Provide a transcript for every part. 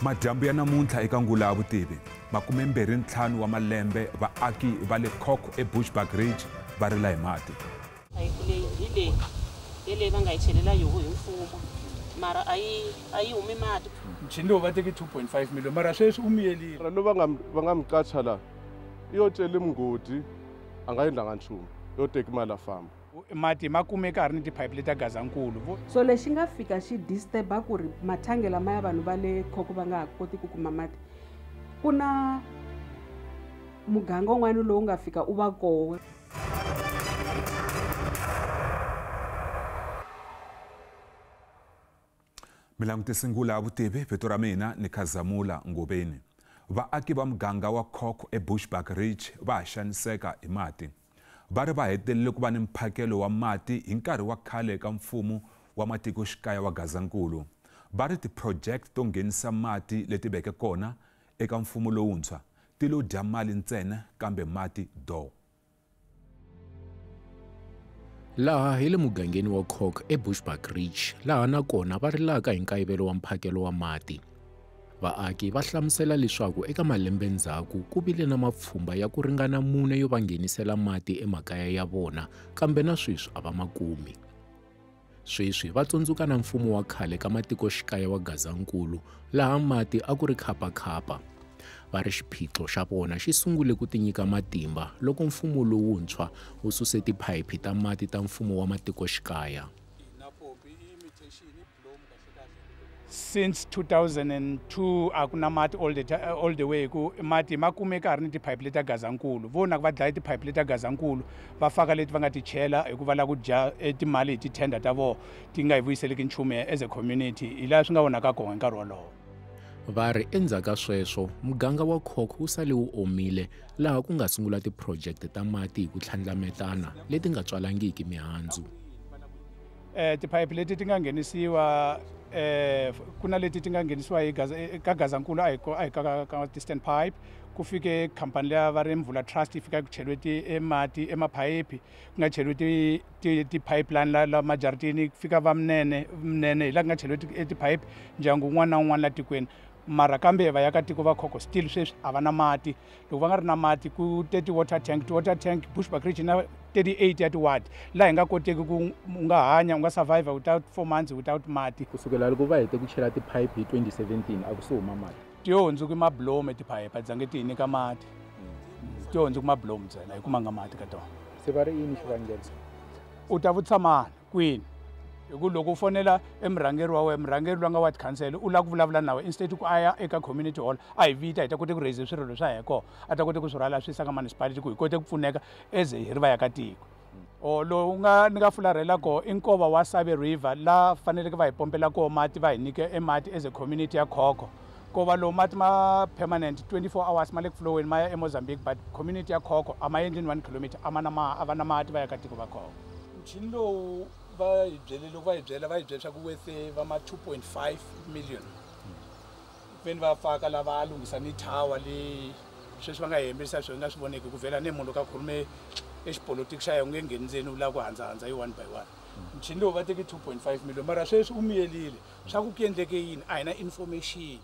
Madyambu ya namuntlha eka ngula ya vutivi 25 wa malembe vaaki va le Khokho eBushbuckridge va rila hi mati. Phayiphi leyi hi leyi yeleyi va nga yi chelela yoho hi mfumo mara a yi humi mati. Mchini lowu va teke 2.5 million mara sweswi u miyelile. Lowu va nga mi qacha la i yo cele mugodi a nga endlanga nchumu yo teki mali a famba. Mati ma kumeka a ri ni tiphayiphi leta Gazankulu. So lexi nga fika xi disturba ku ri mathange lama ya vanhu va le Khokho va nga ha koti ku kuma mati. Ku na muganga wun'wana lowu nga fika u va kowe. Mi langutise ngula ya vutivi, vito ra mina ni Khazamula Ngobeni. Vaaki va muganga wa Khokho eBushbuckridge va ha xaniseka hi mati. Va ri va hetelele ku va ni mphakelo wa mati hi nkarhi wa khale ka mfumo wa matikoxikaya wa Gazankulu. Va ri ti-project to nghenisa mati leti veke kona eka mfumo lowuntshwa ti lo dya mali ntsena kambe mati do. Laha hi le mugangeni wa Khokho eBushbuckridge, laha na kona va rilaka hi nkayivelo wa mphakelo wa mati. Vaaki va hlamusela leswaku eka malembe ndzhaku ku vile na mapfhumba ya ku ringana 4 yo va nghenisela mati emakaya ya vona, kambe na sweswi a va ma kumi. Sweswi va tsundzuka na mfumo wa khale ka matikoxikaya wa Gazankulu, laha mati a ku ri khapakhapa. Va ri xiphiqo xa vona xi sungule ku tinyika matimba loko mfumo lowuntshwa wu suse tiphayiphi ta mati ta mfumo wa matikoxikaya. Since 2002 a ku na mati all the way ku mati ma kumeka a ri ni tiphayiphi leta Gazankulu. Vona va dlaya tiphayiphi leta Gazankulu va faka leti va nga ti chela hikuva lava ku dya timali hi ti-tender ta vona ti nga hi vuyiseleki nchumu as a community, hi laha swi nga vonaka kona hi nkarhi wolowo. Va ri endzhaku ka sweswo muganga wa Khokho wu sale wu omile, laha ku nga sungula ti-project ta mati hi ku tlhandlametana leti nga tswalangiki mihandzu. Tiphayiphi leti ti nga nghenisiwa ku na leti ti nga nghenisiwa hi ka Gazankulu a hi ka ti-stand pipe. Ku fike khampani leya va ri Mvula Trust yi fika ku cheriwe mati emaphayiphi, ku nga cheriwe ti-pipeline la majaratini, ku fika va Mnene hi laha ku nga cheriwe tiphayiphi ndyangu wun'wana na wun'wana la tikweni. Mara kambe va ya ka tiko va Khokho still sweswi a va na mati. Loko va nga ri na mati ku te ti-water tank, ti-water tank Bushbuckridge na 38 ya ti-ward laha hi nga koteki ku u nga hanya u nga survive without 4 months without mati. Kusukela loko va hete ku chela tiphayiphi hi 2017 a ku se huma mati. Ti yo hundzuka mabulomu tiphayiphi a ti zange ti hi nyika mati. Ti yo hundzuka mabulomu ntsena hi kumanga mati ka tona. Se va ri yini xivangelo? U ta vutisa mani kwini? Hi ku loko u fonela emurhangeri wa wena, murhangeri loyi a nga ward council u lava ku vulavula na wena instead ku a ya eka community hall a hi vita hi ta kota ku raise swirilo swa hina kona, a ta kota ku swi rhwala swi yisa ka municipality ku hi kote ku pfuneka as hi ri vaakatiko. Or lowu nga ni nga fularhela kona i nkova wa Sabe River laha faneleke va hi pompela kona mati va hi nyike emati as a community ya Khokho. Nkova lowu mati ma permanent 24 hours ma le ku floweni ma ya eMozambique, but community ya Khokho a ma endli ni 1 kilometer a ma na a va na mati vaakatiko va Khokho. Mchini lowu va hi byele loko va hi byela va hi byela swa ku worth va ma 2.5 million. Veni va faka lava a lunghisa ni tower leyi sweswi va nga hi hembisa swona nga swi voneki ku vhela ni munhu loko a khulume exipolitiki xa yena u nge ngheni ndzeni u lava ku handzahandza hi one by one. Mchini lowu va teke 2.5 million mara sweswi u miyelile swa ku ku endleke yini a hi na information.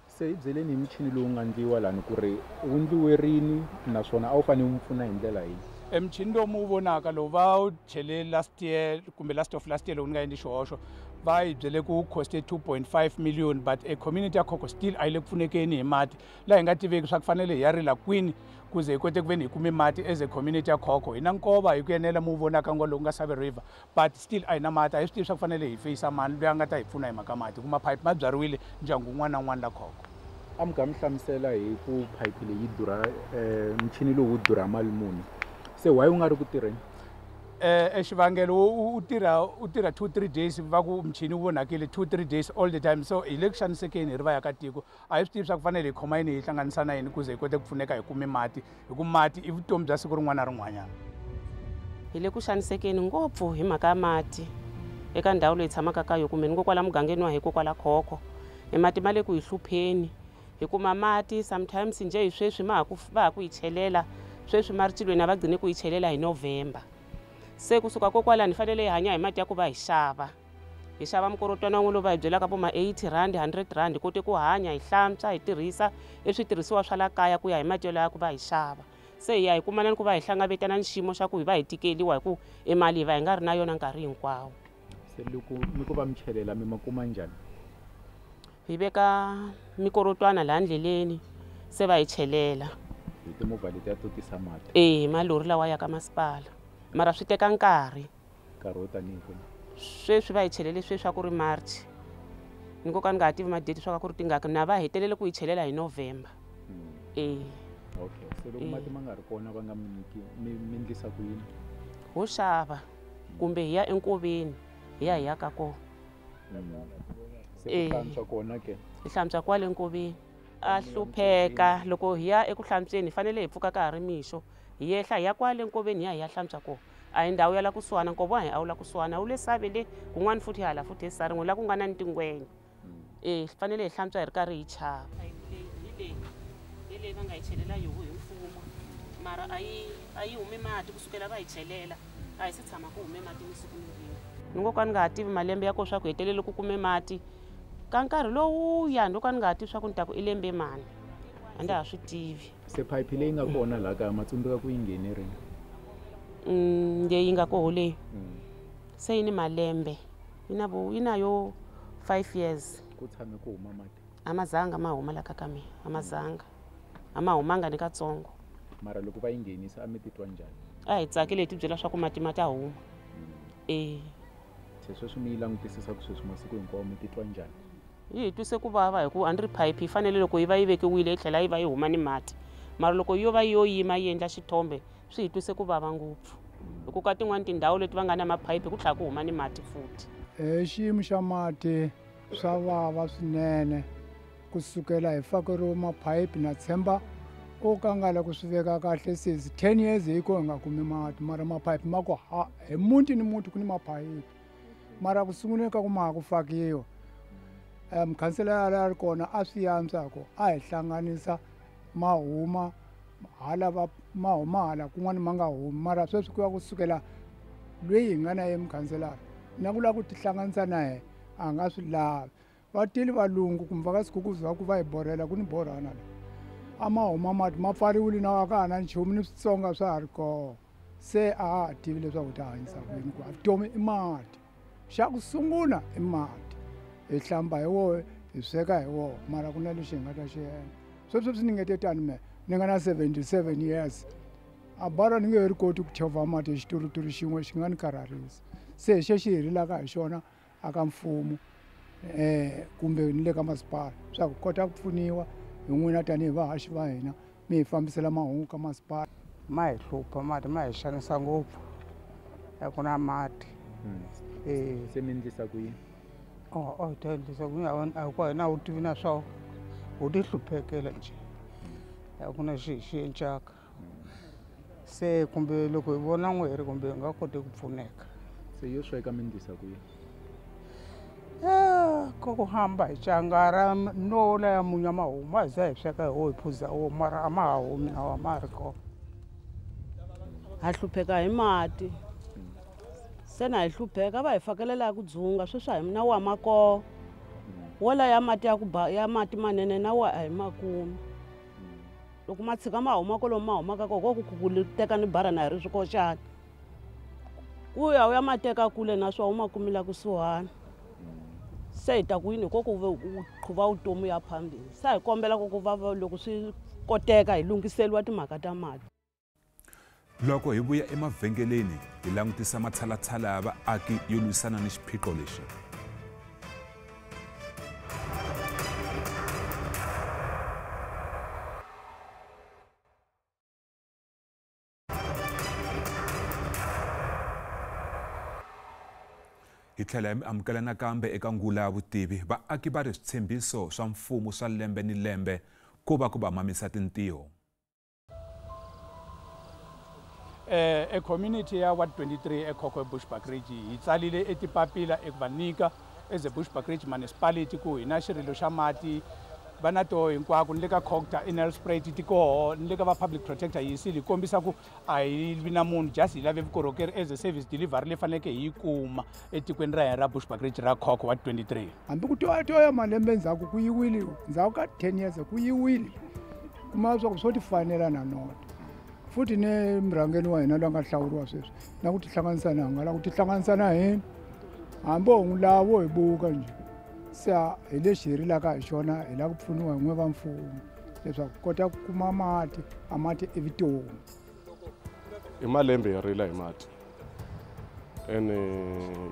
Se hi byeleni hi michini lowu nga ndliwa lani ku ri wu ndliwe rini naswona a wu fanele wu pfuna hi ndlela yihi? Emchini lowu mu vonaka lowu va wu chele last year kumbe last of last year loko ni nga endli xihoxo va hi byele ku coste 2.5 million, but a community ya Khokho still a yi le ku pfunekeni hi mati laha hi nga tiveki swa ku fanele hi ya rila kwini ku ze hi kote ku veni hi kume mati as a community ya Khokho. Hi na nkova hi ku enela mu vonaka ngo lowu nga Sabe River, but still a hi na mati, a hi swi tivi swa ku fanele hi feyisa mani loyi a nga ta hi pfuna hi mhaka mati, ku maphayiphi ma byariwile ndyangu wun'wana na wun'wana la Khokho. A mi nga mi hlamusela hi ku phayiphi leyi durha michini lowu durha mali muni, se why u nga ri ku tirheni? Xivangelo u tirha 2-3 days va ku michini wu vonakile 2-3 days all the time, so hi le ku xanisekeni hi ri vaakatiko a hi swi tivi swa ku fanele hi khoma yini hi hlanganisa na yini ku ze hi kote ku pfuneka hi kume mati, hi ku mati i vutomi bya siku rin'wana na rin'wanyana. Hi le ku xanisekeni ngopfu hi mhaka ya mati eka ndhawu leyi tshamaka ka yona kumbe ni kokwala mugangeni wa hikokwala Khokho. E mati ma le ku hi hlupheni, hi kuma mati sometimes njhe hi sweswi ma va ha ku hi chelela sweswi ma ri tilweni a va gcine ku hi chelela hi November. Se kusuka kokwalani hi fanele hi hanya hi mati ya ku va hi xava. Hi xava mukorotwana wun'we lowu va hi byelaka vo ma 80 rand 100 rand, hi kote ku hanya, hi hlantswa, hi tirhisa e switirhisiwa swa la kaya ku ya hi mati yalawa ya ku va hi xava. Se hi ya hi kumana ni ku va hi hlangavetana ni xiyimo xa ku hi va hi tikeliwa hi ku e mali hi va hi nga ri na yona nkarhi hinkwawo. Se loko mi ku va mi chelela mi ma kuma njhani? Hi veka mikorotwana laha ndleleni se va hi chelela. Hi timovha letiya to tisa mati? E, malori lawa ya ka masipala, mara swi teka nkarhi. Nkarhi wo tanihi kwihi? Sweswi va hi chelele sweswi a ku ri March, ni ko ka ni nga ha tivi madate swa ka ku ri tingaki, na va hetelele ku hi chelela hi November. E. Okay, se loko mati ma nga ri kona va nga mi nyiki, mi endlisa ku yini? Ho xava kumbe hi ya enkoveni hi ya hi ya ka kona. Se ku hlantswa kona ke? Hi hlantswa kwale nkoveni. A hlupheka loko hi ya eku hlantsweni hi fanele hi pfuka ka ha ri mixo, hi yehla hi ya kwale nkoveni hi ya hi ya hlantswa kona. A hi ndhawu ya la kusuhana, nkova wa hina a wu la kusuhana, wu le save le kun'wana futhi hala futhi esarin'we la ku nga na ni tingwenya. E, fanele hi hlantswa hi ri karhi hi chava. Hi leyi, hi leyi va nga hi chelela yoho hi mfumo, mara a yi humi mati kusukela va hi chelela, a hi se tshama ku hume mati ni siku ni rin'we. Ni ngo ka ni nga ha tivi malembe ya kona swa ku hetelele ku kume mati ka nkarhi lowuya, ni ngo ka ni nga ha tivi swa ku ni ta ku i lembe mani, a ndza ha swi tivi. Se phayiphi leyi nga kona laha kaya ma tsundzuka ku yi nghene rini? Leyi nga koho leyi se yi ni malembe, yi na yo 5 years. Ku tshame ku huma mati? A ma zanga ma huma la ka mina, a ma zanga, a ma humanga ni katsongo. Mara loko va yi nghenisa a mi titwa njhani? A hi tsakile, hi tibyela swa ku mati ma ta huma. E. Se sweswi mi yi langutisisa ku sweswi masiku hinkwawo mi titwa njhani? Yi hi twise ku vava hi ku a ni ri phayiphi yi fanele loko yi va yi vekiwile yi tlhela yi va yi huma ni mati, mara loko yo va yo yima yi endla xithombe swi hi twise ku vava ngopfu, hi ku ka tin'wani tindhawu leti va nga na maphayiphi ku tlhela ku huma ni mati futhi. Xiyimo xa mati swa vava swinene kusukela hi fakeriwe maphayiphi, na tshemba o ka nga la ku swi veka kahle since 10 years hi ko hi nga kumi mati, mara maphayiphi ma ku ha hi muti ni muti ku ni maphayiphi, mara ku sunguleni ka ku ma ha ku fakiwa mukhanselara a ri kona a swi antswa ku a hi hlanganisa ma huma hala va ma huma hala kun'wana ma nga humi, mara sweswi ku ya kusukela loyi hi nga na ye mukhanselara na ku lava ku tihlanganisa na yena a nga swi lavi. Va tile valungu kumbe va ka Skhukhuza va ku va hi borhela, ku ni borhana la a ma huma mati ma pfariwile na ka ha na nchumu ni switsonga swa ha ri kona, se a ha tivi leswaku ta hanyisa ku yini ku vutomi i mati, xa ku sungula i mati, hi hlamba hi woho, hi sweka hi woho, mara ku na lexi hi nga ta xi endla. Sweswi swi ni ngete tani me ni nga na 77 years a bara ni nge he ri koti ku chovha mati hi xituruturu xin'we xi nga ni karharisa, se hi xexi hi rilaka hi xona a ka mfumo kumbe ni le ka masipala swa ku kota ku pfuniwa hi n'wina tanihi vahaxi va hina mi hi fambisela mahungu ka masipala. Ma hi hlupha mati, ma hi xanisa ngopfu, a ku na mati. Se mi endlisa ku yini? Hi ta endlisa ku yini? A ku hina a wu tivi na swo u ti hluphekela njhe, a ku na xi hi xi encaka. Se kumbe loko hi vona n'weri kumbe hi nga koti ku pfuneka. Se yo sweka mi endlisa ku yini? Ko ku hamba hi cangara no la ya munya ma huma, hi za hi sweka hi wo hi phuza wo, mara a ma ha humi na wa ma ha ri kona. Ha hlupheka hi mati, se na hi hlupheka va hi fakelela ku dzunga sweswi a hi na wa ma kona, wala ya mati ya ku ba ya mati manene na wa a hi ma kumi. Loko ma tshika ma huma kwalomu ma humaka kona ko ku teka ni bara na hi ri swikoxana, ku ya u ya ma teka kule na swo u ma kumela kusuhani. Se hi ta ku yini hi ko ku u qhuva vutomi ya phambili, se hi kombela ku va loko swi koteka hi lunghiseriwa timhaka ta mati. Loko hi vuya emavhengeleni hi langutisa matshalatshala ya vaaki yo lwisana ni xiphiqo lexi. Hi tlhela hi mi amukela nakambe eka ngula ya vutivi. Vaaki va ri switshembiso swa mfumo swa lembe ni lembe ku va ku va mamisa tintiho. E community ya Ward 23 eKhokho Bushbuckridge hi tsalile etipapila eku va nyika as a Bushbuckridge municipality ku hi na xirilo xa mati Va na toho hinkwako ni le ka Cogta eNelspruit ti koho ni le ka va public protector hi yisile hi kombisa ku a hi vi na munhu just hi lave vukorhokeri as a service delivery leyi faneleke hi yi kuma etikweni ra hina ra Bushbuckridge ra Coke wa 23. Hambi ku toya malembe ndzhaku ku yiwile ndzhaku ka 10 years ku yiwile kuma leswaku swo tifanela na nota futhi ni murhangeri wa hina loyi a nga hlawuriwa sweswi na ku tihlanganisa na nga lava ku tihlanganisa na hina hambi ho n'wi lava wo hi buka njhe se hi lexi hi rilaka hi xona hi lava ku pfuniwa hi n'we va mfumo leswaku kota ku kuma mati a mati i vutomi. I malembe hi rila hi mati ene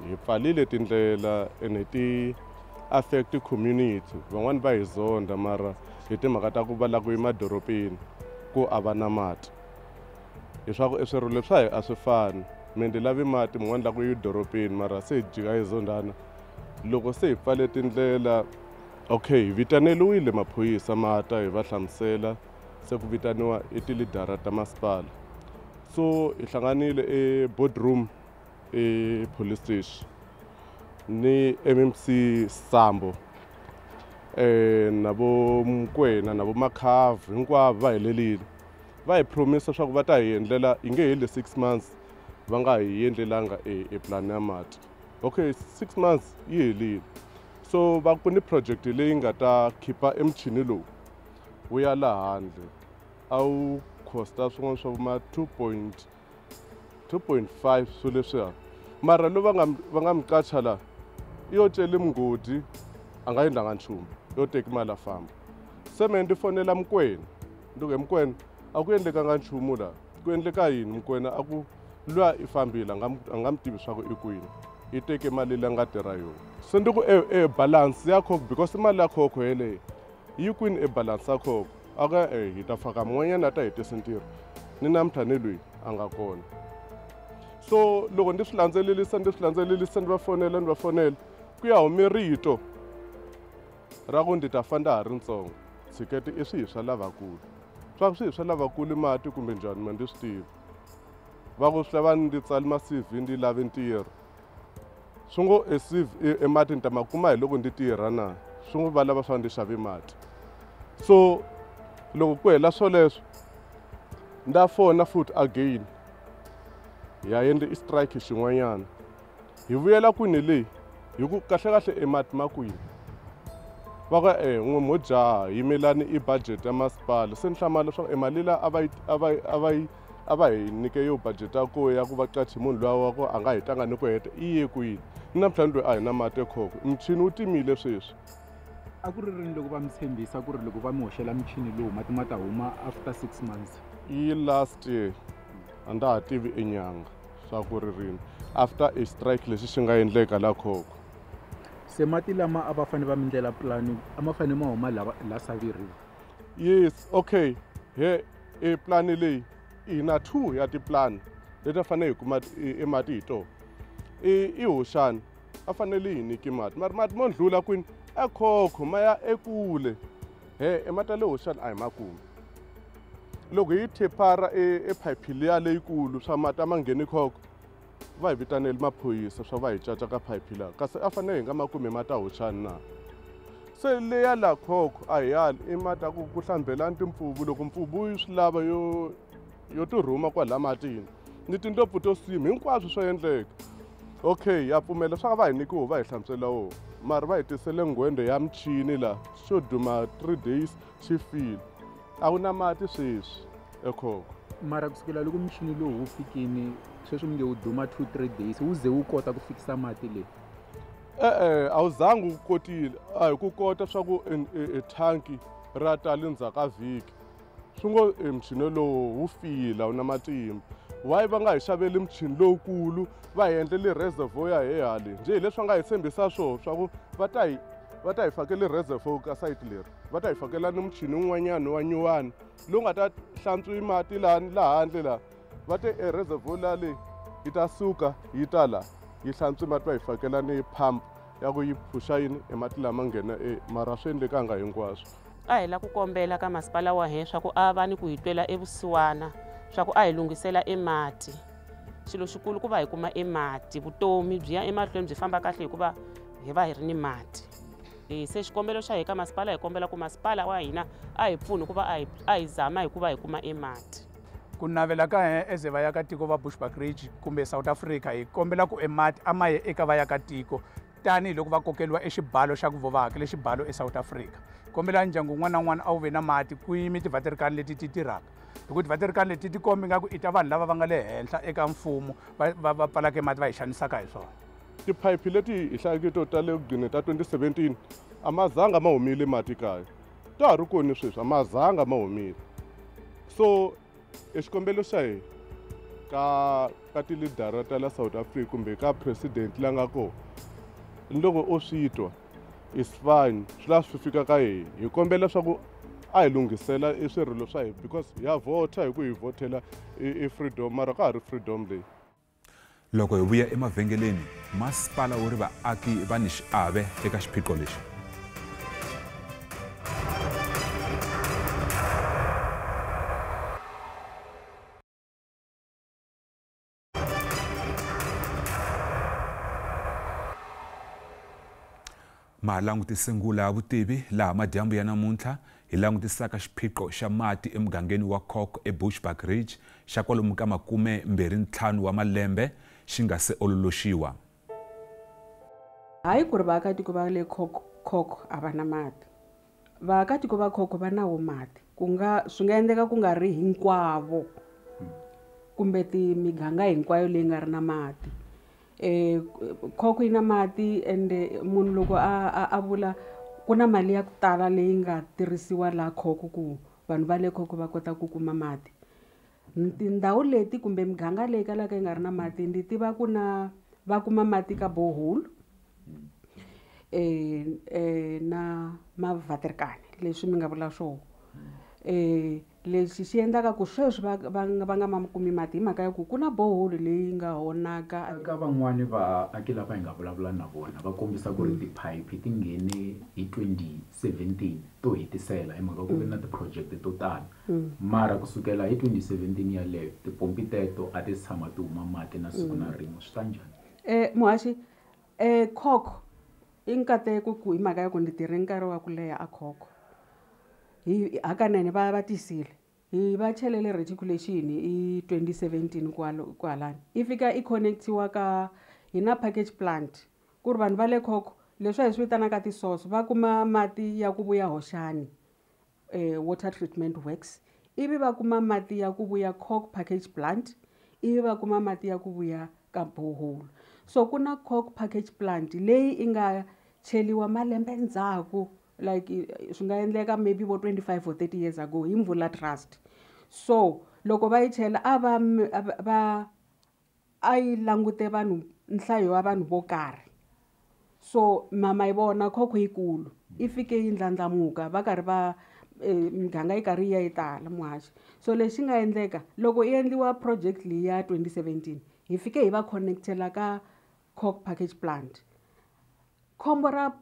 hi pfalile tindlela ene ti affect community van'wani va hi zonda mara hi timhaka ta ku va lava ku ya emadorobeni ku a va na mati leswaku eswirilo leswi swa hi a swi fani me ndzi lavi mati mun'wani lava ku ya edorobeni mara se hi jika hi zondana loko se hi pfale tindlela okay hi vitaneliwile maphorisa ma ta hi va hlamusela se ku vitaniwa i tilidara ta masipala so hi hlanganile e boardroom e police station ni MMC Sambo na vo Mukwena na vo Makhavu hinkwavo va helelile va hi promise swa ku va ta hi endlela yi nge heli 6 months va nga hi endlelanga e plan ya mati. Okay 6 months yi helile so va ku ni project leyi nga ta khipa emchini lowu wu ya laha handle a wu costa swin'wana swa ma 2.5 swo leswiya mara lo va nga mi qacha la i yo cele mugodi a nga endlanga nchumu yo teki mali a famba se me ndzi fonela Mukwena ndzi ku Mukwena a ku endlekanga nchumu la ku endleka yini Mukwena a ku luya i fambile a nga mi tivi swa ku i kwini i teke mali leyi a nga tirha yona se ndzi ku e balance ya Coke because mali ya Coke yeleyo yi kwini e balance ya Coke a ku hi ta faka mun'wanyana a ta hetisa ntirho ni namuntlha ni loyi a nga kona so loko ndzi swi landzelelisa ndzi va fonela ku ya hume rito ra ku ndzi ta fa ndza ha ri ntsongo tshikete i swihi swa lavakulu swa ku swihi swa lavakulu mati kumbe njhani ma ndzi swi tivi va ku swi lava ndzi tsali ma CV ndzi lave ntirho swi ngo e CV e mati ni ta ma kuma hi loko ndzi tirha na swi ngo va lava swa ndzi xave mati so loko ku hela swoleswo nda fona futhi again ya endle i strike xin'wanyana hi vuyela kwini leyi hi ku kahlekahle e mati ma kwini va ku n'we mo jaha yimelani i budget ya masipala se ni hlamala leswaku e mali la a va hi nyike yo budget ya ko ya ku va qachi munhu luya wa ku a nga hetanga ni ku heta i ye kwini ni namuntlha ni loyi a hi na mati ekhoko michini wu timile sweswi. A ku ri rini loko va mi tshembisa ku ri loko va mi hoxela michini lowu mati ma ta huma after 6 months? I last year a ndza ha tivi enyanga swa ku ri rini after a strike lexi xi nga endleka la Khokho. Se mati lama a va fanele va mi ndlela plan a ma fanele ma huma la Savi River? Yes, okay he e plan leyi hi na 2 ya tiplan leti a fanele hi kuma e mati hi tona i Hoxani a fanele hi nyiki mati mara mati mo ndlula kwini eKhokho ma ya ekule he e mati ya le Hoxani a hi ma kumi loko hi thepara e phayiphi liya leyikulu swa mati a ma ngheni Khokho va hi vitanele maphorisa swa va hi caca ka phayiphi laha kasi a fanele hi nga ma kumi mati a Hoxani na se leya la Khokho a hi yali i mati ya ku hlambelani timpfuvu loko mpfuvu yi swi lava yo ti rhuma kwala matini ni tindlopfu to swima hinkwaswo swa endleka okay ya pfumela swa va hi nyiki wo va hi hlamusela wo mara va hi tisele nghwende ya michini la xo duma 3 days xi file a wu na mati sweswi eKhokho. Mara kusukela loko michini lowu wu fikini sweswi mi nge wu duma 2-3 days wu ze wu kota ku fikisa mati leyi? E-e a wu zangi wu kotile a hi ku kota swa ku e thanki ra tali ndzhaku ka vhiki swi ngo e michini lowu wu file a wu na matimba why va nga hi xaveli michini lowukulu va hi endleli reservoir he hale njhe hi leswi va nga hi tshembisa swona swa ku va ta hi fakele reservoir ka sayiti leri va ta hi fakela ni muchini wun'wanyana wa nyuwani lowu nga ta hlantswi mati lani laha handle laha va te e reservoir la leyi yi ta suka yi ta la yi hlantswi mati va hi fakela ni pump ya ku yi phuxa yini e mati lama nghena e mara swi endlekanga hinkwaswo. A hi la ku kombela ka masipala wa hina swa ku a va ni ku hi twela evusiwana swa ku a hi lunghisela e mati xilo xikulu ku va hi kuma e mati vutomi byi ya emahlweni byi famba kahle hikuva hi va hi ri ni mati. Se xikombelo xa hina ka masipala, hi kombela ku masipala wa hina a hi pfuni ku va a hi zama hi ku va hi kuma e mati. Ku navela ka hina as vaakatiko va Bushbuckridge kumbe South Africa, hi kombela ku e mati a ma ye eka vaakatiko tanihiloko va kokeriwa exibalo xa ku va hakele xibalo eSouth Africa. Kombela ndyangu wun'wana na wun'wana a wu ve na mati kwini tivaterikani leti ti tirhaka, hi ku tivaterikani leti ti kombi nga ku i ta vanhu lava va nga le henhla eka mfumo va pfalaka mati va hi xanisaka hi swona. Tiphayiphi leti hi hlayeke to ta le kugcine ta 2017 a ma zanga ma humile mati kaya, ta ha ri koni sweswi, a ma zanga ma humile. So e xikombelo xa hina ka tilidara ta la South Africa kumbe ka president la nga kona, ni loko o swi twa is fine, swi lava swi fika ka hina. Hi kombela leswaku a hi lunghisela e swirilo swa hina because ya vhota hi ku hi vhotela i freedom, mara ka ha ri freedom leyi. Loko hi vuya emavhengeleni, masipala wu ri vaaki va ni xiave eka xiphiqo lexi. Ma langutise ngula ya vutivi laha madyambu ya namuntlha hi langutisaka xiphiqo xa mati emugangeni wa Coke eBushbuckridge xa kwalomu ka 25 wa malembe xi nga se ololoxiwa. Hayi ku ri vaakatiko va le Coke a va na mati. Vaakatiko va Coke va nawo mati, ku nga swi nga endleka ku nga ri hinkwavo kumbe miganga hinkwayo leyi nga ri na mati. Coke yi na mati ende munhu loko a vula ku na mali ya ku tala leyi nga tirhisiwa laha Coke ku vanhu va le Coke va kota ku kuma mati. Tindhawu leti kumbe miganga leyi kalaka yi nga ri na mati, ndzi tiva ku na va kuma mati ka borehole na mavaterikani leswi mi nga vula swona. Lexi xi endlaka ku sweswi va nga ma kumi mati hi mhaka ya ku ku na borehole leyi nga honaka. Eka van'wani vaaki lava hi nga vulavula na vona va kombisa ku ri tiphayiphi ti nghene hi 2017 to hetisela hi mhaka ku ve na ti-project to tala, mara kusukela hi 2017 yaleyo tipompi teto a ti tshama ti huma mati na siku na rin'we. Swi ta njhani? Muhaxi, Coke i nkateko ku hi mhaka ya ku ndzi tirhe nkarhi wa ku leha a Coke. Hi hakanene va tisile, hi va chelele reticulation hi 2017 kwalani, yi fika i connectiwa ka hi na package plant ku ri vanhu va le Coke leswi hi swi vitanaka ti-source va kuma mati ya ku vuya Hoxani water treatment works, ivi va kuma mati ya ku vuya Coke package plant, ivi va kuma mati ya ku vuya ka borehole. So ku na Coke package plant leyi i nga cheliwa malembe ndzhaku, like swi nga endleka maybe vo 25 or 30 years ago hi Mvula Trust. So loko va yi chela a va a yi langute vanhu nhlayo wa vanhu vo karhi. So mama yi vona Coke yikulu yi fike yi ndlandlamuka va karhi va miganga yi karhi yi ya yi tala muhaxi. So lexi nga endleka loko yi endliwa project leyi ya 2017 hi fike hi va connectela ka Coke package plant. Khombo ra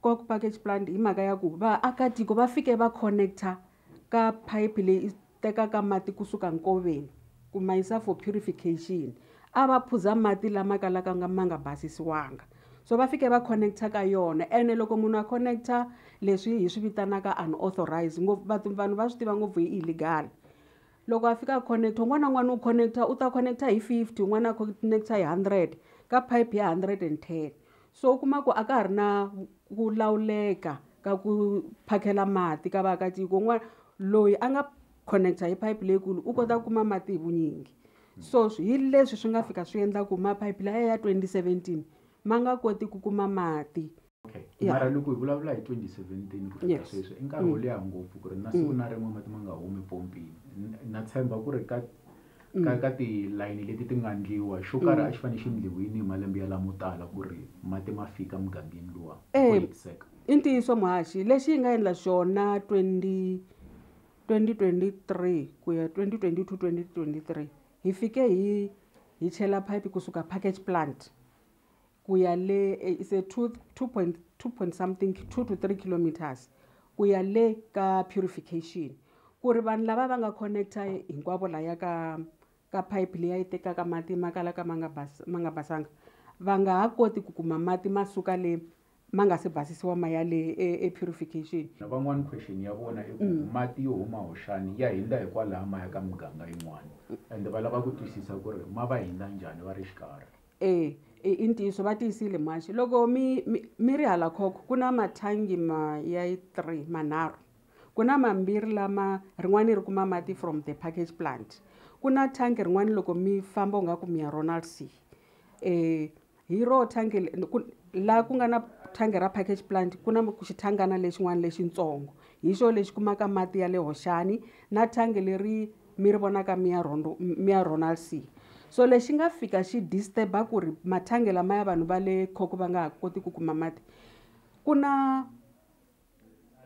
Coke package plant hi mhaka ya ku vaakatiko va fike va connecta ka pipe leyi tekaka mati kusuka nkoveni ku ma yisa for purification. A va phuza mati lama kalaka ma nga basisiwanga, so va fike va connecta ka yona. Ene loko munhu a connecta leswi hi swi vitanaka unauthorized, ngopfu vanhu va swi tiva ngopfu hi illegal. Loko a fika a connecta, un'wana na un'wana u connecta, u ta connecta hi 50, un'wana a connecta hi 100 ka pipe ya 110. So u kuma ku a ka ha ri na ku lawuleka ka ku phakela mati ka vaakatiko. Un'wana loyi a nga connecta hi pipe leyikulu u kota ku kuma mati hi vunyingi. So hi leswi swi nga fika swi endla ku maphayiphi laya ya 2017 ma nga koti ku kuma mati. Okay. Mara loko hi vulavula hi 2017 ku fika sweswi i nkarhi wo leha ngopfu ku ri na siku na rin'we mati ma nga humi pompini. Na tshemba ku ri ka tilayini leti ti nga ndliwa xo karhi a xi fanele xi ndliwini hi malembe ya lamo tala ku ri mati ma fika mugangeni luwa ku hetiseka. I ntiyiso muhaxi, lexi yi nga endla xona 2023 ku ya 2022 2023 hi fike hi chela pipe kusuka package plant ku ya le it's a 2 point something 2 to 3 kilometers ku ya le ka purification, ku ri vanhu lava va nga connecta hinkwavo laya ka pipe leyi yi tekaka mati ma kalaka ma nga basanga va nga ha koti ku kuma mati ma suka le Ma nga se basisiwa ma ya le e purification. Na van'wani question ya vona i ku mati yo huma Hoxani ya hindza hikwalaho ma ya ka miganga yin'wana, ende va lava ku twisisa ku ri ma va hindza njhani va ri xikarhi. I ntiyiso, va tiyisile muhaxi. Loko mi ri hala Khokho ku na mathangi ma ya 3 manharhu, ku na mambirhi lama rin'wani ri kuma mati from the package plant, ku na thangi rin'wani loko mi famba u nga ku mi ya Ronald C. Hi ro thangi la ku nga na thangi ra package plant, ku na xithangana lexin'wana lexitsongo, hi xo lexi kumaka mati ya le Hoxani, na thangi leri mi ri vonaka mi ya Ronald C. So lexi nga fika xi disturb-a ku ri mathangi lama ya vanhu va le Khokho va nga ha koti ku kuma mati, ku na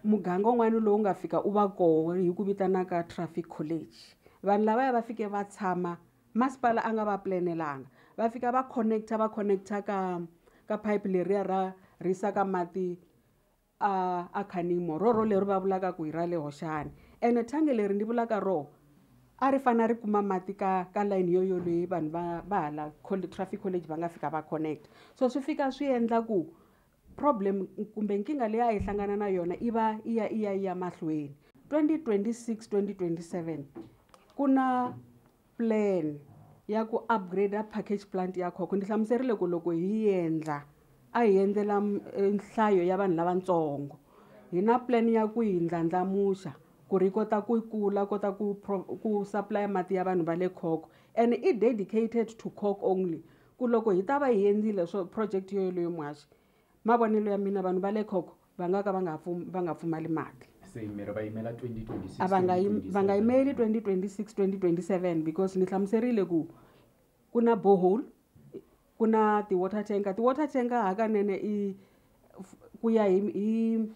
muganga wun'wani lowu nga fika u va koho hi ku vitanaka Traffic College. Vanhu lavaya va fike va tshama, masipala a nga va planelanga, va fika va connecta ka pipe leriya ra risaka mati a Khanimo, roro leri va vulaka ku hi ra le Hoxani. Ene thangi leri ni vulaka ro a ri fana ri kuma mati ka line yoyo leyi vanhu va hala Traffic College va nga fika va connect. So swi fika swi endla ku problem kumbe nkingha leyi a hi hlangana na yona i va i ya i ya i ya mahlweni. 2026 2027 ku na plan ya ku upgrade package plant ya Khokho. Ni hlamuserile ku loko hi endla a hi endlela nhlayo ya vanhu lavatsongo, hi na plan ya ku hi ndlandlamuxa ku ri kota ku kula, kota ku supply mati ya vanhu va le Khokho, and i dedicated to Khokho only. Ku loko hi ta va hi endlile swo project yoyoleyo muhaxi, mavonelo ya mina vanhu va le Khokho va nga ka va nga pfumali mati. Se mi ri va yimela 2026, A va nga yimeli 2026 2027, because ni hlamuserile ku ku na borehole, ku na ti-water tanker. Ti-water tanker hakanene i ku ya hi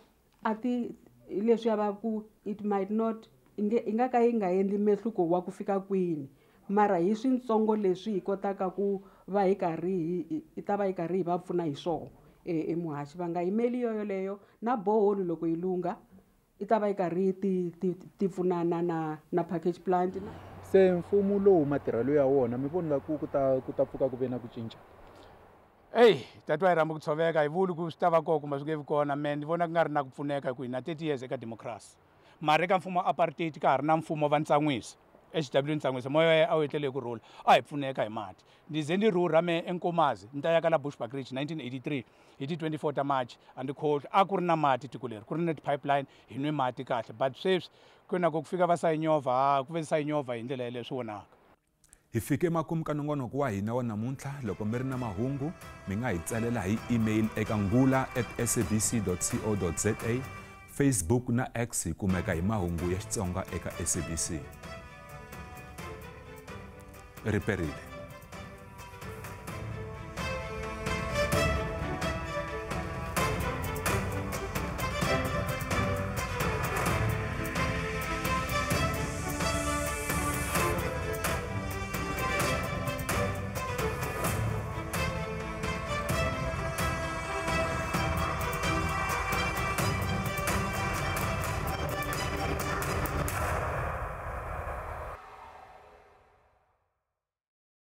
a ti leswiya va ku it might not, i nga ka yi nga endli mehluko wa ku fika kwini, mara hi switsongo leswi hi kotaka ku va hi karhi hi ta va hi karhi hi va pfuna hi swona emuhaxi. Va nga yimeli yoyoleyo. Na borehole loko yi lungha i ta va yi karhi ti pfunana na package plant. Se mfumo lowu matirhelo ya wona mi vona ku ku ta pfuka ku ve na ku cinca? Eyi tatwa hi rhamba ku tshoveka, hi vuli ku swi ta va kona kumbe swi nge vi kona, me ni vona ku nga ri na ku pfuneka hi ku hi na 30 years eka democracy. Mara eka mfumo wa apartheid ka ha ri na mfumo va Ntsan'wisi, HW Ntsan'wisi, moya wa yena a wu etlele hi ku rhula, a hi pfuneka hi mati. Ni ze ni rhurha me eNkomazi ni ta ya ka la Bushbuckridge 1983 hi ti 24 ta March, a ndi kholwi a ku ri na mati tiko leri, ku ri na ti-pipeline, hi nwe mati kahle. But sweswi ku na ku fika va Sayinyova, ku ve Sayinyova hi ndlela yeleyo swi vonaka. Hi fike makumu ka nongonoko wa hina wa namuntlha. Loko mi ri na mahungu mi nga hi tsalela hi email eka ngula@sabc.co.za, Facebook na X hi kumeka hi mahungu ya Xitsonga eka SABC. Riperile.